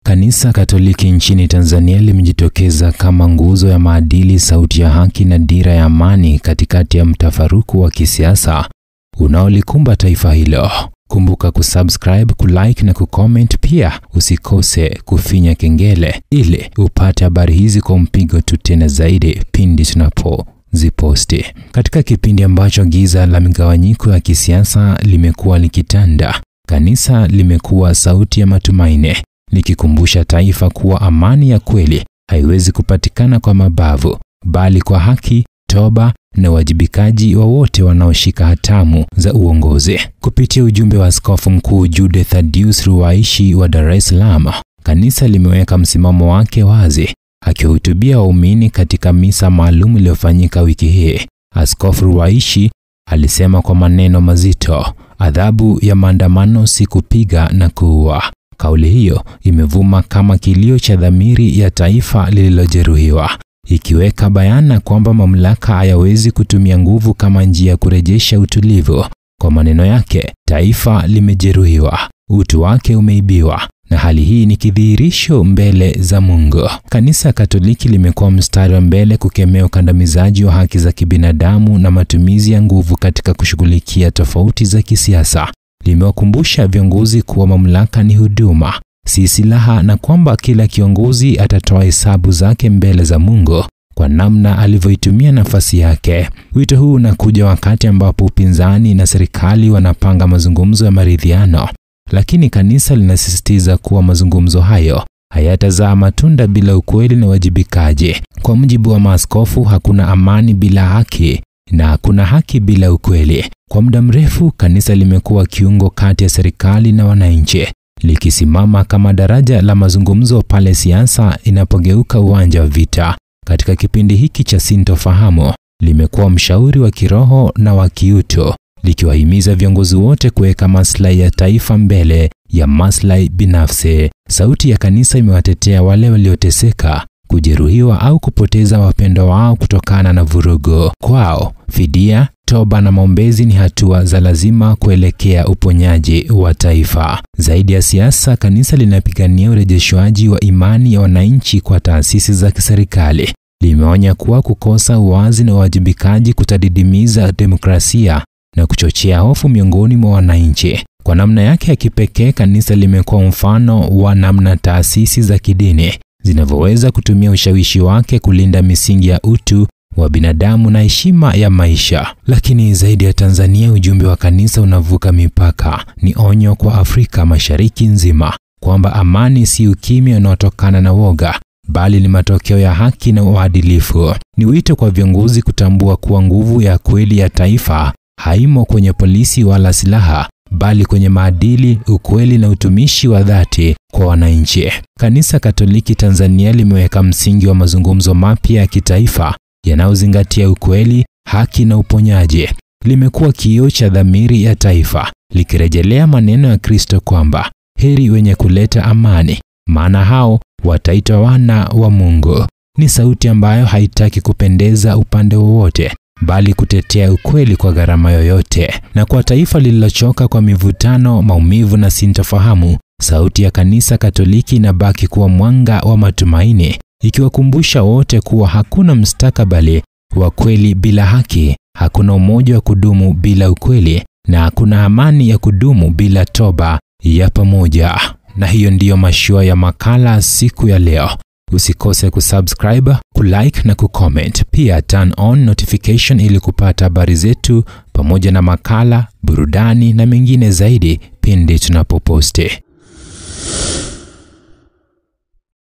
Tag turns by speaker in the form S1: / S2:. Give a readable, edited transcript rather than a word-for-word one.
S1: Kanisa Katoliki nchini Tanzania limejitokeza kama nguzo ya maadili, sauti ya haki na dira ya amani katikati ya mtafaruku wa kisiasa unaolikumba taifa hilo. Kumbuka kusubscribe, kulike na kucomment. Pia usikose kufinya kengele ili upate habari hizi kwa mpigo tu tena zaidi pindi tunapo ziposti. Katika kipindi ambacho giza la migawanyiko ya kisiasa limekuwa likitanda, kanisa limekuwa sauti ya matumaini, likikumbusha taifa kuwa amani ya kweli haiwezi kupatikana kwa mabavu, bali kwa haki, toba na uwajibikaji wa wote wanaoshika hatamu za uongozi. Kupitia ujumbe wa Askofu Mkuu Jude Thaddeus Ruwaishi wa Dar es Salaam, kanisa limeweka msimamo wake wazi. Akihutubia waumini katika misa maalum iliyofanyika wiki hii, Askofu Ruwaishi alisema kwa maneno mazito, adhabu ya maandamano si kupiga na kuua. Kauli hiyo imevuma kama kilio cha dhamiri ya taifa lililojeruhiwa, ikiweka bayana kwamba mamlaka hayawezi kutumia nguvu kama njia ya kurejesha utulivu. Kwa maneno yake, taifa limejeruhiwa, utu wake umeibiwa, na hali hii ni kidhihirisho mbele za Mungu. Kanisa Katoliki limekuwa mstari wa mbele kukemea ukandamizaji wa haki za kibinadamu na matumizi ya nguvu katika kushughulikia tofauti za kisiasa. Limewakumbusha viongozi kuwa mamlaka ni huduma, si silaha, na kwamba kila kiongozi atatoa hesabu zake mbele za Mungu kwa namna alivyoitumia nafasi yake. Wito huu unakuja wakati ambapo upinzani na serikali wanapanga mazungumzo ya maridhiano, lakini kanisa linasisitiza kuwa mazungumzo hayo hayatazaa matunda bila ukweli na uwajibikaji. Kwa mujibu wa maaskofu, hakuna amani bila haki na hakuna haki bila ukweli. Kwa muda mrefu, kanisa limekuwa kiungo kati ya serikali na wananchi, likisimama kama daraja la mazungumzo pale siasa inapogeuka uwanja wa vita. Katika kipindi hiki cha sintofahamu, limekuwa mshauri wa kiroho na wa kiutu, likiwahimiza viongozi wote kuweka maslahi ya taifa mbele ya maslahi binafsi. Sauti ya kanisa imewatetea wale walioteseka, kujeruhiwa au kupoteza wapendwa wao kutokana na vurugu. Kwao, fidia, toba na maombezi ni hatua za lazima kuelekea uponyaji wa taifa. Zaidi ya siasa, kanisa linapigania urejeshwaji wa imani ya wananchi kwa taasisi za kiserikali. Limeonya kuwa kukosa uwazi na uwajibikaji kutadidimiza demokrasia na kuchochea hofu miongoni mwa wananchi. Kwa namna yake ya kipekee, kanisa limekuwa mfano wa namna taasisi za kidini zinavyoweza kutumia ushawishi wake kulinda misingi ya utu wa binadamu na heshima ya maisha. Lakini zaidi ya Tanzania, ujumbe wa kanisa unavuka mipaka. Ni onyo kwa Afrika Mashariki nzima kwamba amani si ukimya unaotokana na woga, bali ni matokeo ya haki na uadilifu. Ni wito kwa viongozi kutambua kuwa nguvu ya kweli ya taifa haimo kwenye polisi wala silaha, bali kwenye maadili, ukweli na utumishi wa dhati kwa wananchi. Kanisa Katoliki Tanzania limeweka msingi wa mazungumzo mapya ya kitaifa yanayozingatia ukweli, haki na uponyaji. Limekuwa kioo cha dhamiri ya taifa, likirejelea maneno ya Kristo kwamba heri wenye kuleta amani, maana hao wataitwa wana wa Mungu. Ni sauti ambayo haitaki kupendeza upande wowote, bali kutetea ukweli kwa gharama yoyote. Na kwa taifa lililochoka kwa mivutano, maumivu na sintofahamu, sauti ya Kanisa Katoliki inabaki kuwa mwanga wa matumaini, ikiwakumbusha wote kuwa hakuna mustakabali wa kweli bila haki, hakuna umoja wa kudumu bila ukweli, na hakuna amani ya kudumu bila toba ya pamoja. Na hiyo ndiyo mashua ya makala siku ya leo. Usikose kusubscribe, kulike na kucomment. Pia turn on notification ili kupata habari zetu pamoja na makala, burudani na mengine zaidi pindi tunapoposti.